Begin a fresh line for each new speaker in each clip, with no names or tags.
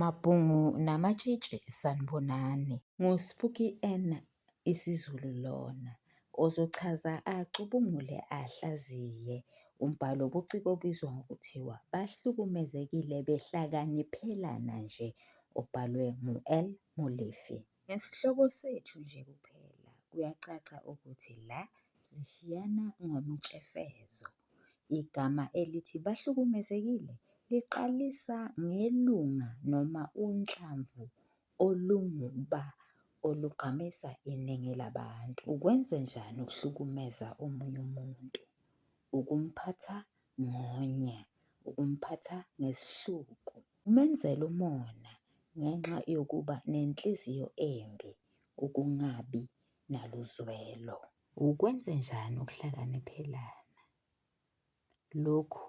Mabhungu namatshitshi sanibonani. NguSpooky N isiZulu lona ozochaza acubungule ahlaziye umbhalo wobuciko obizwa ngokuthiwa Bahlukumezekile Behlakaniphelana Nje obhalwe ngu-L Molefe. Ngesihloko sethu nje kuphela kuyacaca ukuthi la zishiyana ngomtshefezo. Igama elithi bahlukumezekile liqalisa ngelunga noma uhlamvu olungu-ba olugqamisa iningi labantu. Ukwenzenjani ukuhlukumeza omunye umuntu? Ukumphatha ngonya, ukumphatha ngesihluku. Ukumenzela umona ngenxa yokuba nenhliziyo embi, ukungabi naluzwelo. Ukwenzenjani ukuhlakaniphelana? Lokhu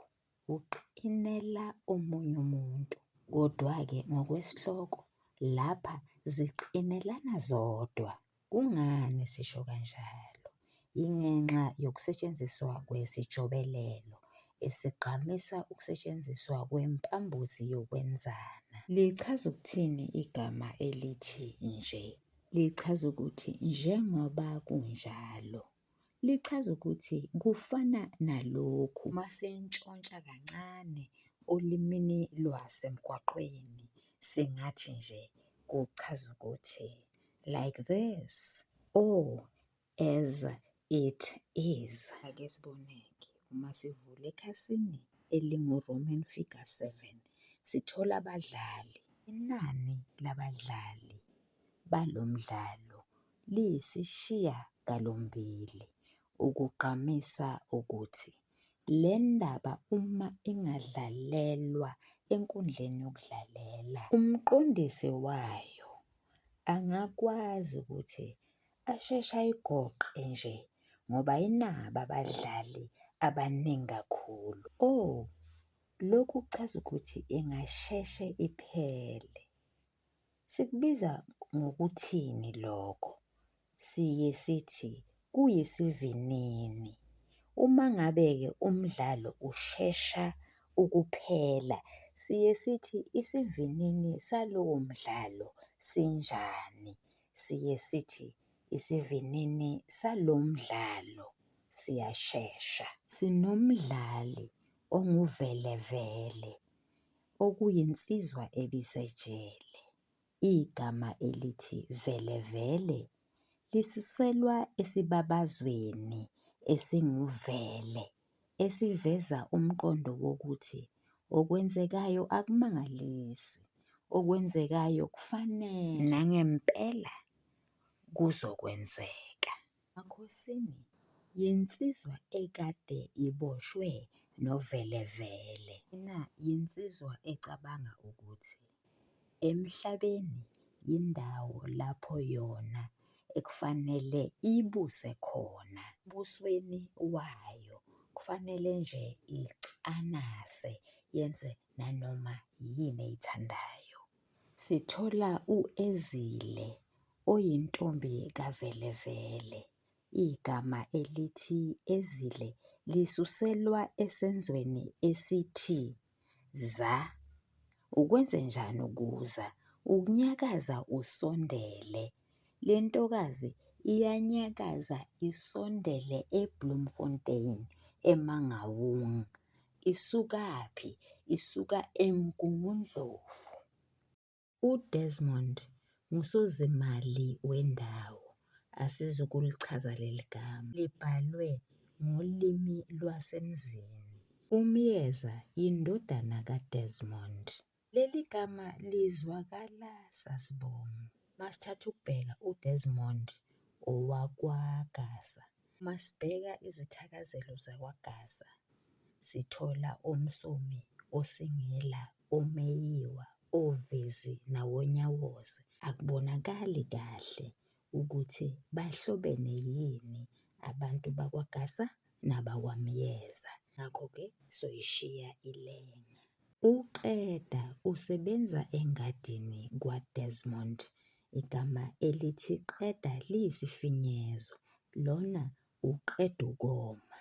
uqinela omunye umuntu. Kodwa-ke ngokwesihloko lapha ziqinelana zodwa. Kungani sisho kanjalo? Yingenxa yokusetshenziswa kwesijobelelo esigqamisa ukusetshenziswa kwempambosi yokwenzana. Lichaza ukuthini igama elithi nje? Lichaza ukuthi njengoba kunjalo. Lichaza ukuthi kufana nalokhu. Uma sintshontsha kancane olimini lwasemgwaqweni singathi nje kuchaza ukuthi, like this or as it is. Ake sibone-ke uma sivula ekhasini elingu-Roman figure 7 sithola abadlali. Inani labadlali balo mdlalo liyisishiyagalombili okugqamisa ukuthi le ndaba uma ingadlalelwa enkundleni yokudlalela, umqondisi wayo angakwazi ukuthi asheshe ayigoqe nje ngoba ayinabo abadlali abaningi kakhulu. Oh, lokhu kuchaza ukuthi ingasheshe iphele. Sikubiza ngokuthini lokho? Siye sithi kuyisivinini. Uma ngabe-ke umdlalo ushesha ukuphela siye sithi isivinini salowo mdlalo sinjani? Siye sithi isivinini salo mdlalo siyashesha. Sinomdlali onguVelevele okuyinsizwa ebisejele. Igama elithi velevele lisuselwa esibabazweni esingu-vele esiveza umqondo wokuthi okwenzekayo akumangalisi, okwenzekayo kufanele nangempela kuzokwenzeka. Makhosini yinsizwa ekade iboshwe noVelevele. Lena yinsizwa ecabanga ukuthi emhlabeni yindawo lapho yona ekufanele ibuse khona. Embusweni wayo kufanele nje icanase yenze nanoma yini eyithandayo. Sithola u-Ezile oyintombi kaVelevele. Igama elithi Ezile lisuselwa esenzweni esithi, za. Ukwenzenjani ukuza? Ukunyakaza usondele. Le ntokazi iyanyakaza isondele eBloemfontein eMangaung. Isukaphi? Isuka eMgungundlovu. UDesmond ngusozimali wendawo, asizukulichaza leli gama, libhalwe ngolimi lwasemzini. UMyeza yindodana kaDesmond. Leli gama lizwakala sasibongo. Masithatha ukubheka uDesmond owakwaGasa. Masibheka izithakazelo zakwaGasa sithola oMsomi, oSingila, oMeyiwa, oVezi nawoNyawose. Akubonakali kahle ukuthi bahlobene yini abantu bakwaGasa nabakwaMyeza. Ngakho-ke soyishiya ilenga. UQeda usebenza engadini kwaDesmond. Igama elithi qeda liyisifinyezo, lona uqed'ukoma.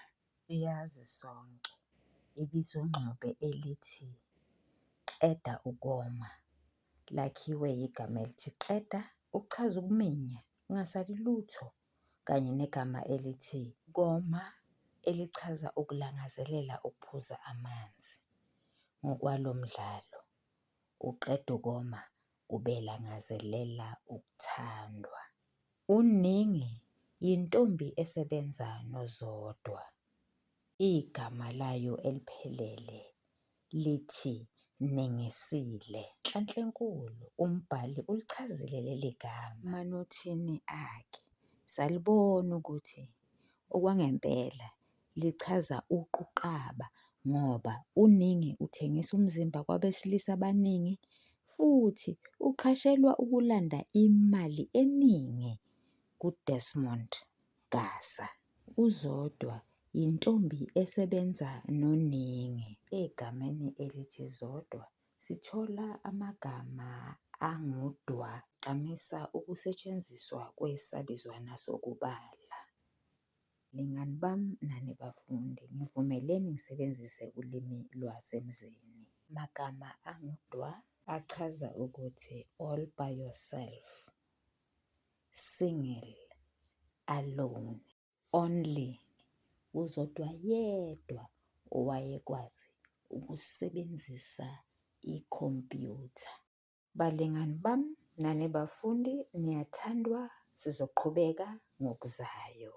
Siyazi sonke ibizongxube elithi qeda ukoma. Lakhiwe yigama elithi qeda okuchaza ukuminya kungasali lutho kanye negama elithi koma elichaza ukulangazelela ukuphuza amanzi. Ngokwalo mdlalo uQedukoma ubelangazelela ukuthandwa. UNingi yintombi esebenza noZodwa. Igama layo eliphelele lithi Ningisile. Ngenhlanhla enkulu umbhali ulichazile leli gama emanothini akhe salibona ukuthi okwangempela lichaza uquqaba ngoba uNingi uthengisa umzimba kwabesilisa abaningi futhi uqashelwa ukulanda imali eningi kuDesmond Gasa. UZodwa yintombi esebenza noNingi. Egameni elithi Zodwa sithola amagama angu-dwa agqamisa ukusetshenziswa kwesabizwana sokubala. Balingani bami nani bafundi ngivumeleni ngisebenzise ulimi lwasemzini. Magama angu-dwa achaza ukuthi all by yourself, single, alone, only. UZodwa yedwa owayekwazi ukusebenzisa ikhompyutha. Balingani bami nani bafundi niyathandwa sizoqhubeka ngokuzayo.